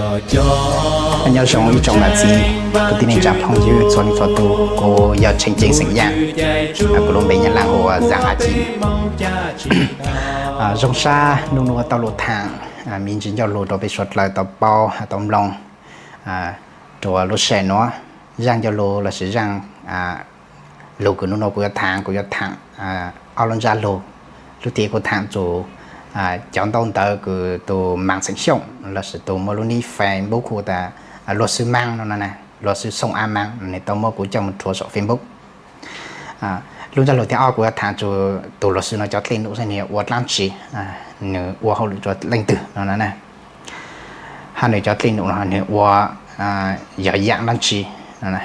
Nyob zoo ib tsoom niam txiv kwv tij neej tsa phooj ywg txhua leej txhua tus, kuv yog Tsheej Ceeb xeem Yaj, kuv lub npe Nyab Laj hu ua Zaj A Ci. Zoo sab hnub nuav tau lug thaam me ntsis ncauj lug rua peb suav dlawg tau paub tau mloog rua lub sij hawm nuav. Zaaj ncauj lug lossis zaaj lug kws hnub nuav kuv yuav thaam, kuv yuav thaam ob lub ntsab lug. Lub thib kuv thaam txug cov ntaub ntawv kws tug Maam Xeem Xyooj lossis tug muaj lub nick Facebook hu tas Luật sư Maam no, Luật sư Sông A Maam, nwg tau muab kuv coj moog rhuav saum Facebook. Lub ntsab lug thib ob kuv yuav thaam txug tug luật sư no cov dlej num xwb, nwg ua dlaab tsi, nwg ua hauj lwm rua leej twg no na, hab nwg cov dlej num no nwg ua yog yaam dlaab tsi no.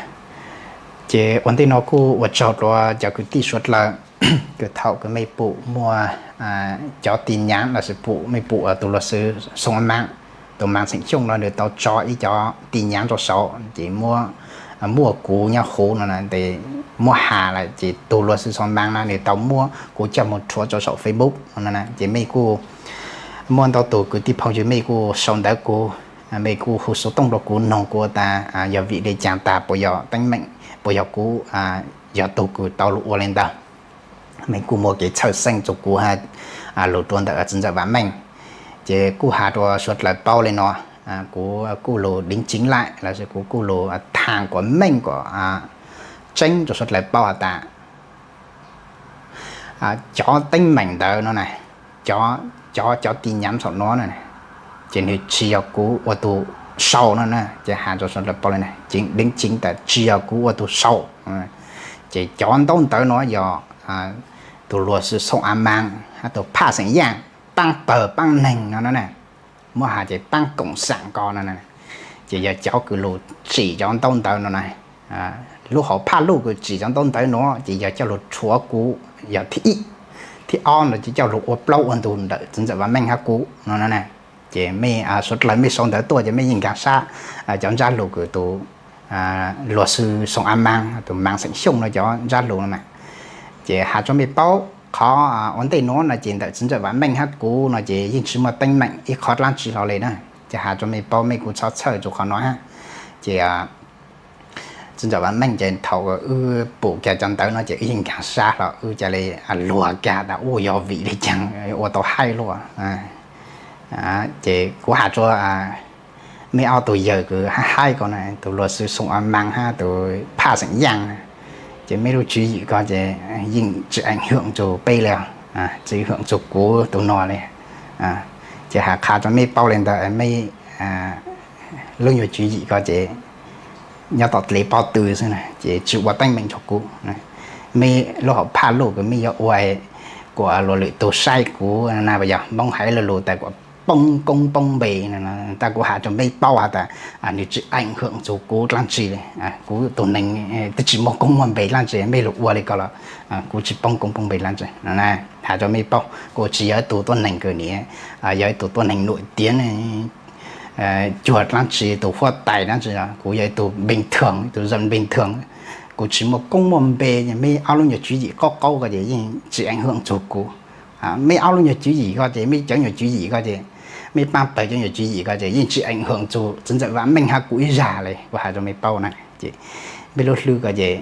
Ces ua ntej no kuj ua tsaug rua cov kwv tij suav dlawg kws thaum kws mej pum muaj cov tin nhắn lossis pum, mej pum tug luật sư Sông A Maam, tug Maam Xeem Xyooj no nwg tau tso ib cov tin nhắn rua saud ces muab, muaj kuv nyob huv no tes muab has lawm ces tug luật sư Sông A Maam no nwg tau muab kuv coj moog rhuav rua saum Facebook no. Ces mej kuj muaj ntau tug kwv tij phooj ywg mej kuj sau ntawv kuv, mej kuj hu xuv tooj rua kuv noog kuv tas yog vim le caag tas, puas yog teeb meem, puas yog kuv yog tug kws tau lug ua le ntawd. Mej kuj muaj kev txhawj xeeb rua kuv hab lug rua ntawm txiv ntxawm Vam Meej. Ces kuj has rua suav dlawg paub le no, kuv kuj lug đính chính lại lossis kuv kuj lug thaam kuas meej kuas tseeb rua suav dlawg paub has tas cov teeb meem ntawd no na, cov, cov tin nhắn saum no na, ces nwg tsis yog kuv ua tug sau no na, ces has rua suav dlawg paub le na, đính chính tas tsis yog kuv ua tug sau. Ces cov ntaub ntawv no yog tug luật sư Sông A Maam hab tug Phaj Xeem Yaj paab pawg paab neeg no na, muab has ces paab cộng sản ko no, ces yog cov kws lug tsim cov ntaub ntawv no na. Lub hauv phaj luj kws tsim cov ntaub ntawv no ces yog coj lug rhuav kuv, yog thib ib. Thib ob no ces coj lug ua plaub ua ntug ntawm txiv ntxawm Vam Meej hab kuv no na. Ces mej suav dlawg mej sau ntawv tuaj ces mej yeej nkaag sab cov ntsab lug kws tug luật sư Sông A Maam, tug Maam Xeem Xyooj no cov ntsab lug no mas. Ces has rua mej paub qhov ua ntej nuav no ces ntawm txiv ntxawm Vam Meej hab kuv no ces yeej tsis muaj teeb meem ib qhov dlaab tsi hlo le na. Ces has rua mej paub, mej kuj txhob txhawj rua qhov no hab. Ces txiv ntxawm Vam Meej ces thaum wb pum kag cov ntawv no ces wb yeej nkaag sab hlo, wb ca le luag kag tas ua yog vim le caag ua tau haib luaj. Ces kuv has rua mej ob tug yawg kws haib haib ko na, tug luật sư Sông A Maam hab tug Phaj Xeem Yaj na, ces mej lub tswv yim ko ces yeej tsis ảnh hưởng rua peb le, tsis ảnh hưởng rua kuv tug no le. Ces has qha rua mej paub le ntawd, mej lub nyuag tswv yim ko ces nyob tom dlev pob tw xwb na, ces tsis ua teeb meem rua kuv. Mej lub hauv phaj luj kws mej yuav ua kuas luag lwm tug saib kuv na, yog Moob hais lo lus tas kuas poob koob poob npe, tab kuv has rua mej paub has tas nws tsis ảnh hưởng rua kuv dlaab tsi le. Kuv tug neeg twb tsis muaj koob muaj npe dlaab tsi, mej lug ua le ko los kuv tsis poob koob poob npe dlaab tsi. Has rua mej paub, kuv tsis yog ib tug tuab neeg kws niam, yog ib tug tuab neeg nổi tiếng cuag dlaab tsi, tus huab tais dlaab tsi, kuv yog ib tug bình thường, ib tug dân bình thường. Kuv tsis muaj koob muaj npe, mej ob lub nyuag tswv yim qaub qaub ko ces yeej tsis ảnh hưởng rua kuv. Mej ob lub nyuag tswv yim ko ces, mej cov nyuag tswv yim ko ces, mej paab pawg cov nyuag tswv yim ko ces yeej tsis ảnh hưởng rua txiv ntxawm Vam Meej hab kuv ib zag le, kuv has rua mej paub na. Ces mej lub hlwb ko ces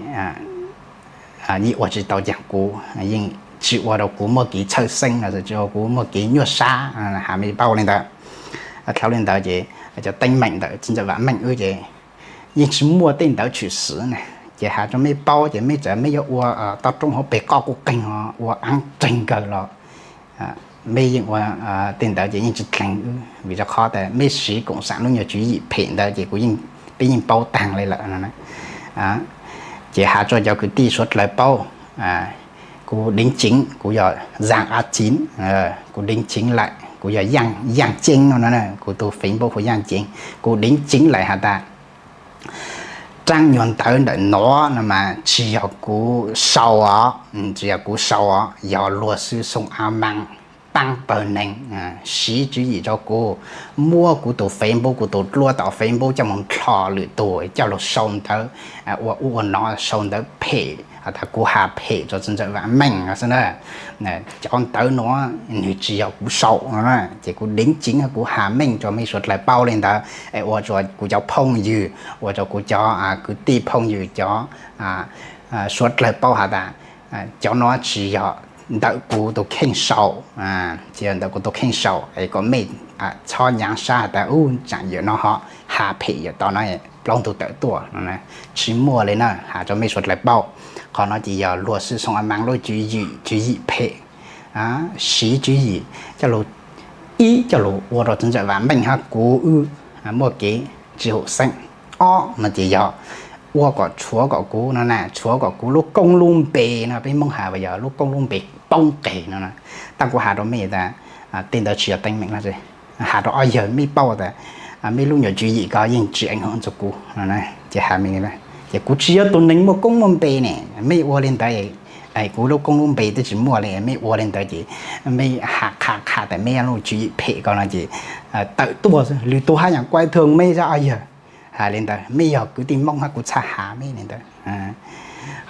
yeej ua tsis tau caag kuv, yeej tsis ua rua kuv muaj kev txhawj xeeb los tsis ua kuv muaj kev nyuaj sab, has mej paub le ntawd. Dlhau le ntawd ces cov teeb meem ntawm txiv ntxawm Vam Meej wb ces yeej tsis muaj tej ntawv tshwm sim na. Ces has rua mej paub ces mej txawm mej yuav ua toj roob hauv pes qoj quj qeeg, ua aav qeeg kawg los mej yeej ua tej ntawd ces yeej tsis dleeg wb, vim rau qhov tas mej siv cộng sản lub nyuag tswv yim phem ntawd ces kuv, peb yeej paub taag le lawm no. Ces has rua cov kwv tij suav dlawg paub, kuv đính chính, kuv yog Zaj A Ci, kuv đính chính lại, kuv yog Yaj Ceeb no, kuv tug Facebook hu Yaj Ceeb. Kuv đính chính lại has tas, raab nyuag ntawv ntawm no no mas tsis yog kuv sau os, tsis yog kuv sau os, yog luật sư Sông A Maam paab pawg neeg siv tswv yim rua kuv, muab kuv tus Facebook, kuv tus dluab tom Facebook coj moog dlhos lwm tug, coj lug sau ntawv ua ub ua no, sau ntawv phem has tas kuv has phem rua txiv ntxawm Vam Meej no xwb na. Cov ntawv nuav nwg tsi yog kuv sau no, ces kuv deev ceev kuv has meej rua mej suav dlawg paub le ntawd, es ua rua kuv cov phooj ywg, ua rua kuv cov kwv tij phooj ywg cov suav dlawg paub has tas cov nuav tsi yog ntawm kuv tus kheej sau, tsi yog ntawm kuv tus kheej sau, es kom mej txhob nyaav sab has tas ub tsaam yawm no ho has phem yawm tod no, plaub ntug tawm tuaj no, tsi muaj le na, has rua mej suav dlawg paub. Qhov no ces yog luag xwm xoo a maas lub tswv yim, tswv yim phem, siv tswv yim coj lug, ib coj lug ua rua txiv ntxawm Vam Meej hab kuv wb muaj kev tsi haum xeeb. Ob no ces yog ua kom tshuav kom kuv no na, tshuav kom kuv lub koob lub npe no, peb Moob has yog lub koob lub npe poob qes no na. Tab kuv has rua mej tas tej ntawd tsi yog teeb meem, has rua ob yawg mej paub tas mej lub nyuam tswv yim ko yeej tsi eev hoom rua kuv no, ces has mej, ces kuv tsi yog tus neeg muaj koob muaj npe ne, mej ua le ntawd kuv lub koob lub npe twb tsi muaj le, mej ua le ntawd ces mej has qha qha tas mej lub tswv yim phem ko no ces tawm tuaj xwb, lwm tug hab yaam kuas thwg mej sab ob yawg. Has le ntawd mej yog kwv tij Moob hab kuv txhaj has mej le ntawd.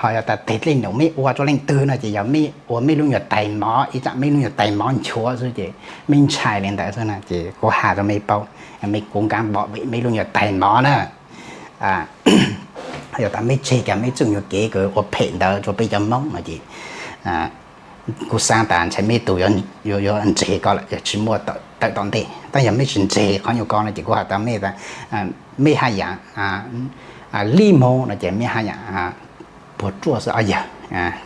Ho yog tas teg dlej num mej ua rua leej twg no ces yog mej ua mej lub nyuam tais mov, ib txham mej lub nyuam tais mov nchuav xwb ces mej ntshai le ntawd xwb na, ces kuv has rua mej paub, mej kuv nkaab npom vem mej lub nyuam tais mov na. Yog tas mej tseg kag mej txuj nyuag kev kws ua phem ntawd rua peb cov Moob no ces kuv xaav tas ntshai mej tug yuav ntseg ko lawm yog tsi muaj tawm tom ntej. Tab yog mej tsi ntseg qhov nyuag ko no ces kuv has tas mej tas mej haj yaam lij moog no ces mej haj yaam puag ruaj xwb ob yawg.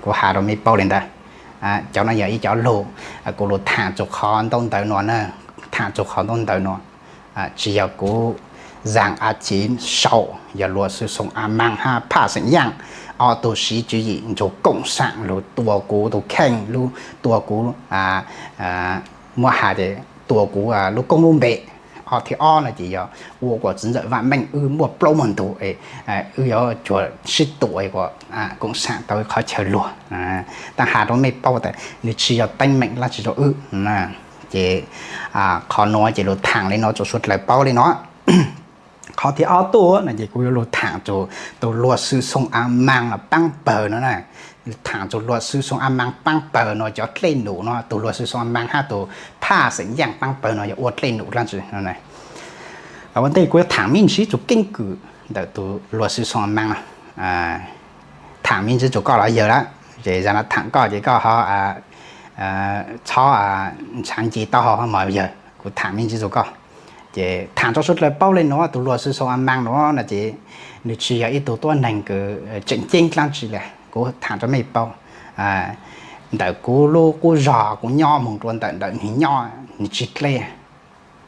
Kuv has rua mej paub le ntawd. Cov no yog ib cov lug kuv lug thaam txug qhov ntaub ntawv nuav na, thaam txug qhov ntaub ntawv nuav. Tsi yog kuv Zag A Chiv sau, yog luag xwm xoo a maas hab Phaj Xeem Yaaj ob tug siv tswv yim nrug koom saam lug tua kuv tug kheej, lug tua kuv, muab has tas tua kuv lub koob lub npe. Ob thib ob no ces yog ua kuas txiv ntxawm Vam Meej wb muaj plaub muaj ntug, wb yuav cuag sib tua kuas koom saam tau qhov chaw luag. Tab has rua mej paub tas nwg tsi yog teeb meem dlaab tsi rua wb. Ces qhov nuav ces lug thaam le nuav rua suav dlawg paub le nuav. Qhov thib ob tuaj no ces kuv yuav lug thaam rua tus luag xwm xoo a maas los paab pawg no na. Thaam rua luag xwm xoo a maas paab pawg no cov dlej num no, tus luag xwm xoo a maas hab tus Phaj Xeem Yaaj paab pawg no yog ua dlej num dlaab tsi no. Ua ntej kuv yuav thaam me ntsis txug keeb kwm ntawm tus luag xwm xoo a maas no. Thaam me ntsis txug koj los yawg lawm, ces zag no thaam koj ces koj ho txhob ntshaav nce taub hau mog yawg, kuv thaam me ntsis txug koj. Ces thaam rua suav dlawg paub le nuav, tus luag xwm xoo a maas nuav no ces nwg tsi yog ib tug tuab neeg kws tseem ceeb dlaab tsi le. Kuv thaam rua mej paub, ntawm kuv lub qub zog kuv nyob moog rua ntawm ntawm nwg nyob, nwg tsi dleb,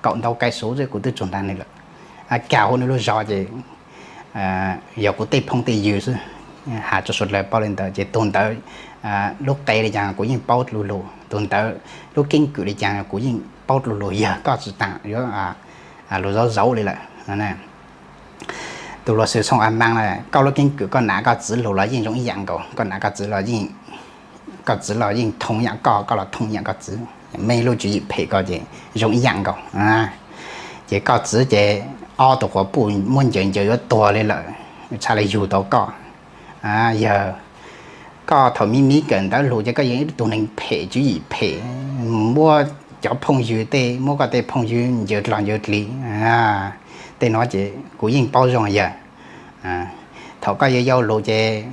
kaum ntau kais xuv xwb kuv twb tsuag ntaag nwg lawm. Kag huv nwg lub zog ces yog kuv tej phooj tej ywg xwb. Has rua suav dlawg paub le ntawd ces tug ntawd lub qe le caag kuv yeej paub lu lug, tug ntawd lub keeb kwm le caag kuv yeej paub lu lug, yog koj tsi taag yuav lug zauv zauv le lawm. Tus luag xwm xoo a maas na, koj lub keeb kwm koj nam koj txiv lug los yeej zoo ib yaam nkaus, koj nam koj txiv los yeej, koj txiv los yeej thoo yaam koj, koj los thoo yaam koj txiv. Mej lub tswv yim phem ko ces zoo ib yaam nkaus. Ces koj txiv ces ob tug quas puj muab ncaws ncaws yuav tuag le lawm, txhaj le yug tau koj. Yog koj thaum miv miv kawm ntawv lug ces koj yog ib tug neeg phem, tswv yim phem, muab cov phooj ywg tej, muab koj tej phooj ywg ncaws dlog ncaws dlig. Tej nuav ces kuv yeej paub zoo yawg. Thaum koj yau yau lug ces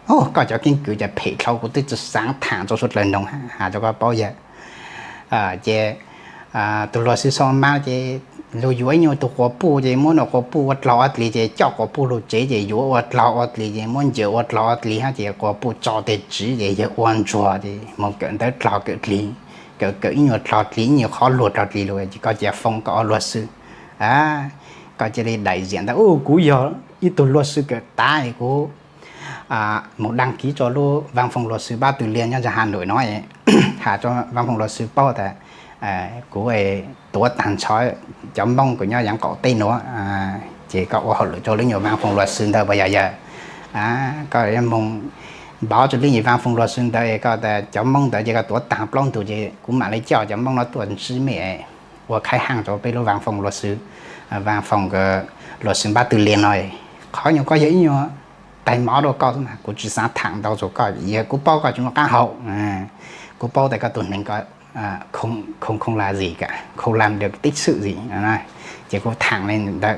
koj cov keeb kwm ces phem dlhau, kuv twb tsi xaav thaam rua suav dlawg noog, has rua koj paub yawg. Ces tus luag xwm xoo a maas ces lug yuav ib nyuag tug quas puj ces muab nws quas puj ua dlog ua dlig ces coj quas puj lug tsev ces yuav ua dlog ua dlig ces muab ncaws ua dlog ua dlig hab ces quas puj tso teg tsiv ces yawg ua ntsuag ces moog kawm ntawv dlog kawm dlig, kawm kawm ib nyuag dlog dlig ib nyuag qhov luag dlog dlig lug ces koj cia foob koj ob luag xwm. Koj cia li daim ziam ntawd, u, kuv yog ib tug luag xwm kawm tav, kuv moog dag kiv rua lub vaaj foom luag xwm Pab Tw Liag nyob rua Has Nuim no, has rua vaaj foom luag xwm paub tas kuv tuav taag nrho cov Moob kws nyob yaav qaum teb nuav, ces koj ua hauj lwm rua lub nyuag vaaj foom luag xwm ntawd puas yog yawg? Koj yuav moog Npov tsuas li yim vaj foom luag xwb ntawd es koj tas cov Moob ntawd ces koj tuav taag plaub ntug ces kuv mam li coj cov Moob no tuaj ntsib mej ua khaib haaj rua peb lub vaj foom luag xwb, vaj foom luag xwb npab tw lias no. Qhov nyuas koj yog ib nyuas taig mov rua koj xwb mas kuv tsis xaav thaam ntau rua koj, yog kuv paub koj tsis muaj qaab hau, kuv paub tas koj tug neeg ko không không làm gì cả, không làm được tích sự gì, ces kuv thaam li ntawd.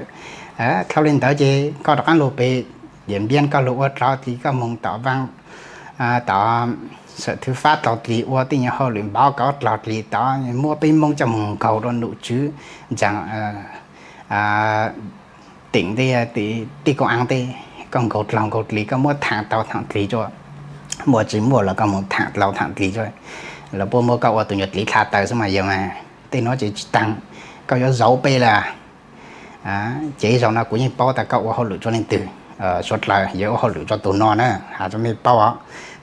Dhau li ntawd ces koj rov qaab lug pem Diam Npiab koj lug ua dlov dlig koj moog tom vaj, tom xawm thwv fab dlov dlig ua tej nyuas hauj lwm npov koj dlov dlig tod muab peb Moob coj moog nkaug rua nom tswv ntxaa teem tej, tej koom aav tej, koj nkaug dlov nkaug dlig koj muab thaam dlov thaam dlig rua, muaj tsis muaj los koj moog thaam dlov thaam dlig rua, lawv puab muab koj ua tug nyuas dliv dlha taws xwb mas yog mas tej nuav ces tsis taag, koj yuav zauv peb lawm. Ces ib zaug no kuv yeej paub tas koj ua hauj lwm rua leej twg. Suav dlawg yog ua hauj lwm rua tug no na, has rua mej paub os.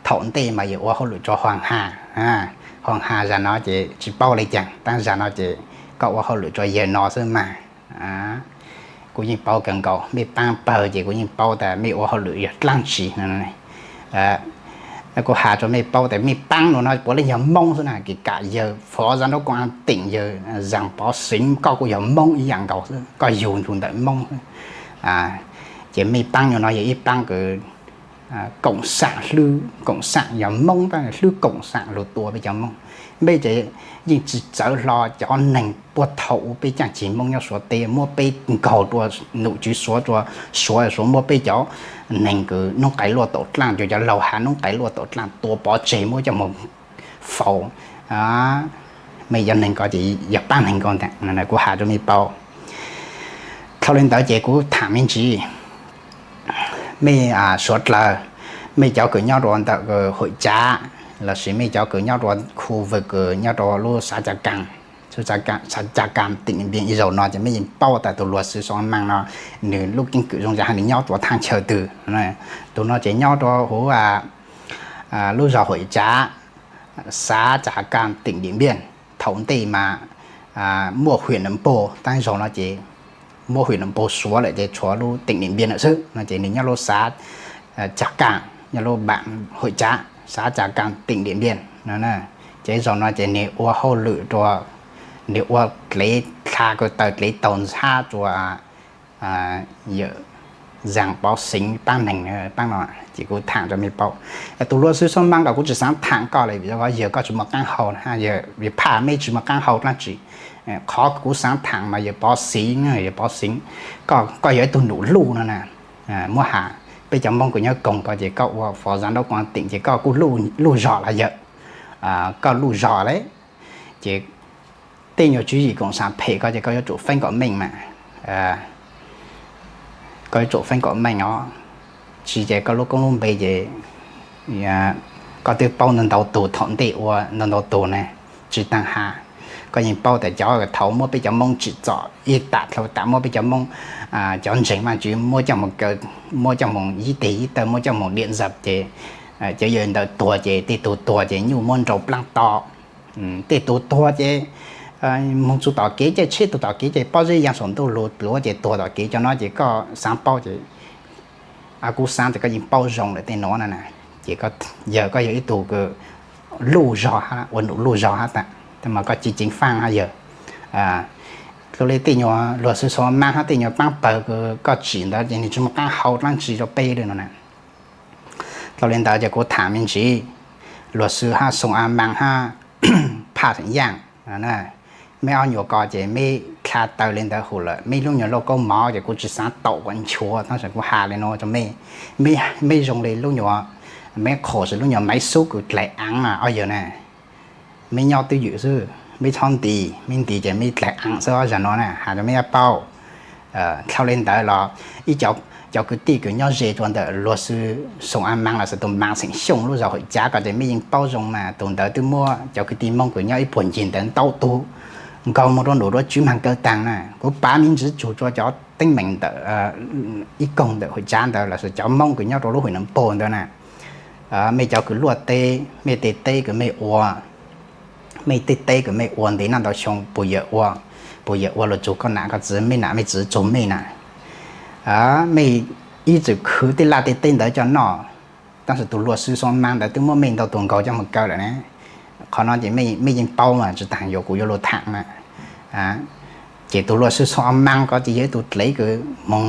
Thaum ntej mas yog ua hauj lwm rua Huas Has, Huas Has zag no ces tsis paub le caag, tab zag no ces koj ua hauj lwm rua yawg no xwb mas. Kuv yeej paub kawg nkaus, mej paab pawg ces kuv yeej paub tas mej ua hauj lwm yog dlaab tsi. Kuv has rua mej paub tas mej paab no puav leej yog Moob xwb na, kis kam yawg phó giám đốc công an tỉnh, yawg Zas Pov Xeev, koj kuj yog Moob ib yaam nkaus xwb, koj yug ntawm Moob xwb. Ces mej paab nyuas no yog ib paab kws koom saam, hlwb koom saam, yog Moob tab hlwb koom saam lug tua peb cov Moob. Mej ces yeej tsis txawv hlo cov neeg puag thaum ub peb caaj tsis Moob nyob Suav teb muab peb nkaug rua nom tswv Suav, rua Suav, Suav muab peb cov neeg kws noob qes luaj taus dlaaj, cov, cov laug has noob qes luaj taus dlaaj tua pov tseg muab coj moog faus. Mej cov neeg ko ces yog paab neeg ko ntag, kuv has rua mej paub. Dhau li ntawd ces kuv thaam me ntsis, mej suav dlawg, mej cov kws nyob rua ntawm Huam Cav, lossis mej cov kws nyob rua khu vwm kws nyob rua lub xav Cav Kaas, xav Cav Kaas teem Diam Npiam ib zaug no ces mej yeej paub tas tug luag xwm Xoo Maas no, nwg lub keeb kwm zoo zam hab nwg nyob rua thaaj chaw twg. Tug no ces nyob rua huv lub zog Huam Cav, xav Cav Kaas teem Diam Npiam. Thaum ntej mas muaj Huam Nam Pog, tab zaug no ces muaj Huam Nam Pog suav lawm ces tshuav lub teem Diam Npiam lawm xwb no ces nwg nyob lub xav Cav Kaas, nyob lub npaam Huam Cav, xav Cav Kaas teem Diam Npiam no. Ces zaug no ces nwg ua hauj lwm rua, nwg ua dlev dlha ko taw dlev taug ntxhab rua yawm Zas Pov Xeev paab neeg paab no. Ces kuv thaam rua mej paub, tug luag xwm Xoo Maas ko kuv tsis xaav thaam koj le, vim yog koj tsis muaj qaab hau, vim phaj mej tsis muaj qaab hau dlaab tsi. Qhov kuv xaav thaam mas yawm Pov Xeev, yawm Pov Xeev, koj yog ib tug num luj no na. Muab has peb cov Moob kws nyob koog ko ces koj ua phó giám đốc công an tỉnh ces koj kuj luj zog lawm yawm, koj luj zog le. Ces tej nyuag tswv yim koom saam phem ko ces koj yuav tsum feeb kom meej mas, koj yuav tsum feeb kom meej os. Tsis ces koj lub koob lub npe ces koj twb paub ntau ntau tug thaum ntej ua ntau ntau tug ne, tsis taag has. Koj yeej paub tas cov thaum muab peb cov Moob tsim txom ib tam dlhau tas muab peb cov Moob, cov ntseeg Vaajtswv muab coj moog kaw, muab coj moog ib teg ib taw muab coj moog diam ntxawm ces cov yawg ntawd tuag ces tej tug tuag ces nyuj muab nrau plaab to, tej tug tuag ces moog txug tom kev caij tsheb tug tom kev ces pob zeb yaa saum ntuj lug luav ces tuag tom kev. Cov no ces koj xaav paub ces kuv xaav tas koj yeej paub zoo lawm tej nuav na. Ces yawg koj yog ib tug kws luj zog hab ua num luj zog hab tas, tab mas koj ceev ceev faaj hab yawg. Dlhau le tej nyuag luag xwm Xoo Maas hab tej nyuag paab pawg kws koj tsim ntawd ces nwg tsis muaj qaab hau dlaab tsi rua peb le no na. Dlhau le ntawd ces kuv thaam me ntsis, luag xwm hab Xoo A Maas hab Phaj Xeem Yaaj, meb ob nyuas ko ces meb dlha taw le ntawd hum lawm, meb lub nyuag lauj kaub mov ces kuv tsis xaav taum kom nchuav, tab sis kuv has le nuav rua mej, meb zoo le lub nyuag, meb qhov xwm lub nyuag maiv xub kws dlaim aav na ob yawg na. Meb nyob twj ywm xwb, meb txhob ntis, meb ntis ces meb dlaim aav xwb ob zag no na, has rua mej paub. Dlhau le ntawd los ib cov kwv tij kws nyob ze rua ntawm luag xwm Xoo A Maas lossis tus Maas Xeem Xyooj lub zog Huam Cav ko ces mej yeej paub zoo mas, tus ntawd twb muab cov kwv tij Moob kws nyob ib puag ncig ntawd ntau tug nkaug moog rua num rua tswv maag kaw taag na. Kuv pav me ntsis tsug rua cov teeb meem ntawm ib koog ntawm Huam Cav ntawd lossis cov Moob kws nyob rua lub Huam Nam Pog ntawd na. Mej cov kws luaj teb, mej tej teb kws mej ua, mej tej teb kws mej ua ntev naj ntau xyoo puas yawm ua, puas yawm ua lug tsug koj nam koj txwv, mej nam mej txwv tsug mej na. Mej ib txwm khwv tej laj tej teb ntawd coj noj, Tab sis tus luag xwb xoo maab ntawd twb muab mej ntau tug nkaus coj moog kaw lawm ne. Qhov no ces mej yeej paub mas tsis tas yuav kuv yuav lug tham na. Ces tus luag xwb xoo maab ko ces yog ib tug dlev kws moog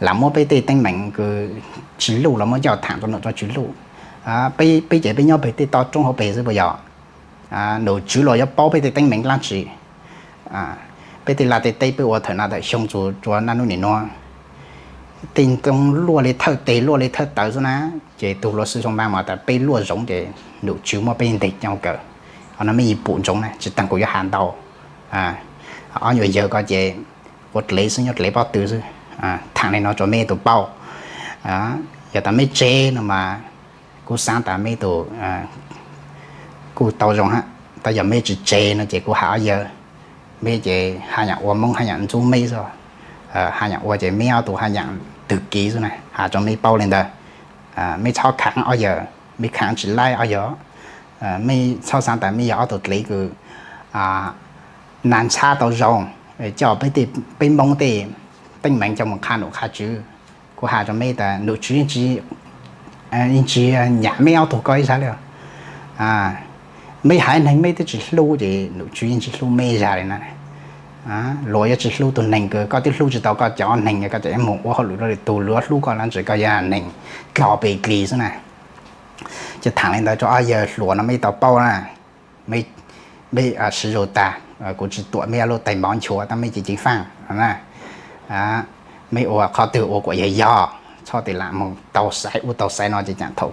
lam muab peb tej teeb meem kws tsis luj los muab coj tham rua nom rua tswv luj. Peb ces peb nyob peg tej toj roob hauv peg xwb puas yog? Nom tswv los yuav paub peb tej teeb meem dlaab tsi? Peb tej laj tej teb peb ua thawm no thawm xyoo txug rua naj nub nim nuav, tej ntoo luaj li thawj teg luaj li thawj tawv xwb na. Ces tus luag xwb xoo maab mas tas peb luaj zoov ces nom tswv muab peb nteg coj kaw. Qhov no mej yeej pum ntsoov na, tsis tas kuv yuav has ntau. Ob nyuas yawg ko ces ua dlev xwb, nyob dlev pob tw xwb. Thaam le no rua mej tug paub. Yog tas mej tseg no mas kuv xaav tas mej tug kuj tau zoo hab, tab yog mej tsis tseg no ces kuv has ob yawg, mej ces haj yam ua Moob haj yam ntxub mej xwb, haj yam ua ces meb ob tug haj yam twg kiv xwb na, has rua mej paub le ntawd. Mej txhob khaav ob yawg, mej khaav tsis laib ob yawg. Mej txhob xaav tas mej yog ob tug dlev kws naj ntxhab tau zoo, coj peb Moob tej teeb meem coj moog qha nom qha tswv. Kuv has rua mej tas nom tswv yeej tsis nyam mej ob tug ko ib zag li. Mej haiv neeg mej twb tsis hlub ces nom tswv yeej tsis hlub mej zag li na. Luag yuav tsis hlub tug neeg kws koj twb hlub tsis tau koj cov neeg, koj tseem moog ua hauj lwm rua lwm tug, luag hlub koj na, ntsis koj yog neeg dlhau pes dlig xwb na. Ces thaam le ntawd rua ob yawg hluas no mej tau paub na, mej siv zug tag, kuv tsis tuam mej ob lub tais mov nchuav, tab mej ceev ceev faaj na. Mej ua qhov twg ua kuam yog yog, txhob tes lam moog tau xaiv ub tau xaiv no ces caam thaum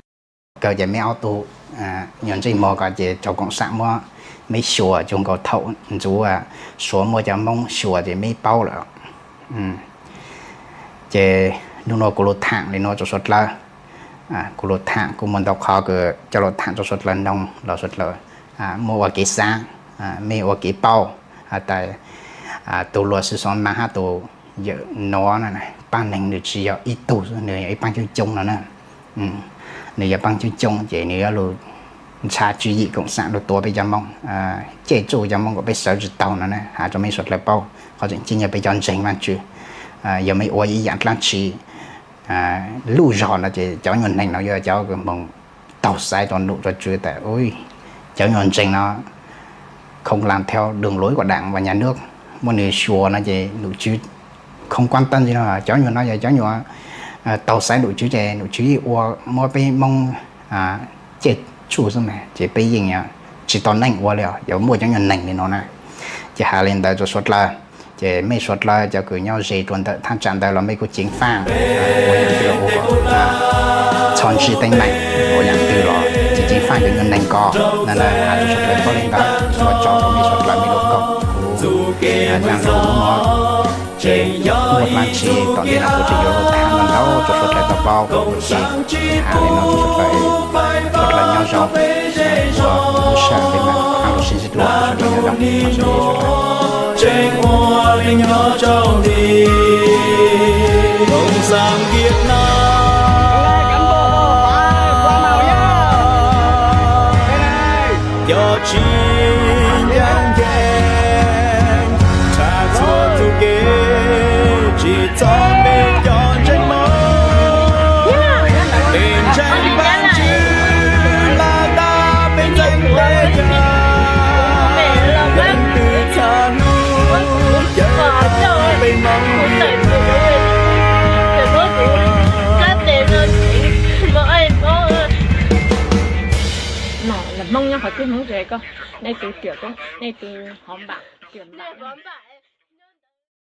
kawg ces mej ob tug nyuas ntsej muag ko ces tsaug koom sam muab mej xyuas cuag nkaus thaum ntxuav Suav muaj cov Moob xyuas ces mej paub lawm. Ces nub nuav kuv lug thaam le nuav rua suav dlawg. Kuv lug thaam kuj muaj ntau qhov kws coj lug thaam rua suav dlawg noog los suav dlawg muaj ua kev xaav, mej ua kev paub has tas tus luag xwb xoo maab hab tus yawm nuav na, paab neeg nws tsis yog ib tug xwb, nws yog ib paab coob coob no na. Nws yog paab coob coob ces nws yuav lug ntsha tswv yim koom sam lug tuav peb cov Moob, cem tsuj cov Moob kom peb sawv tsis taug no na. Has rua mej suav dlawg paub, qhov tseem ceeb yog peb cov ntseeg Vaajtswv, yog mej ua ib yaam dlaab tsi luj zog no ces cov nyuas neeg no yog cov kws moog taug xaiv rua nom rua tswv tas cov nyuas ntseeg no không làm theo đường lối của Đảng và Nhà nước, muaj nws xyuas no ces nom tswv không quan tâm li no. Cov nyuas no yog cov nyuas taug xaiv nom tswv ces nom tswv yeej ua muab peb Moob cem tsuj xwb mas, ces peb yeej tsis tau neej ua li os. Yuav muaj cov nyuas neeg li no na. Ces has le ntawd rua suav dlawg, ces mej suav dlawg cov kws nyob ze rua ntawm thaj tsam ntawd los mej kuj ceev faaj ua yaam twg los ua kom txhob ntsib teeb meem, ua yaam twg los ceev ceev faaj cov nyuas neeg ko na. Has rua suav dlawg paub le ntawd, ua tsaug rua mej suav dlawg mej lub koom kuv zaj lug nuav. Ces muaj dlaab tsi tom ntej no kuv tseem yuav lug tham ntau ntau rua suav dlawg tau paub, kuv tseem has le no rua suav dlawg, suav dlawg nyob zoo, ua lub sij hawm peb mam rov qaab lug sib ntsib dlua, suav dlawg nyob zoo, suav dlawg. Cov tsis ncaj ncees, txhua txuj kev tsis txog peb cov ntseeg Moob. Peb ntseeg Vaajtswv mas tas peb ntseeg teb chaws, leej twg txhaj hlub caw peb Moob li. Hmoob nyob qhov twg, Hmoob tsis hais koj, nej tus riam, nej tus hov npam, riam npam.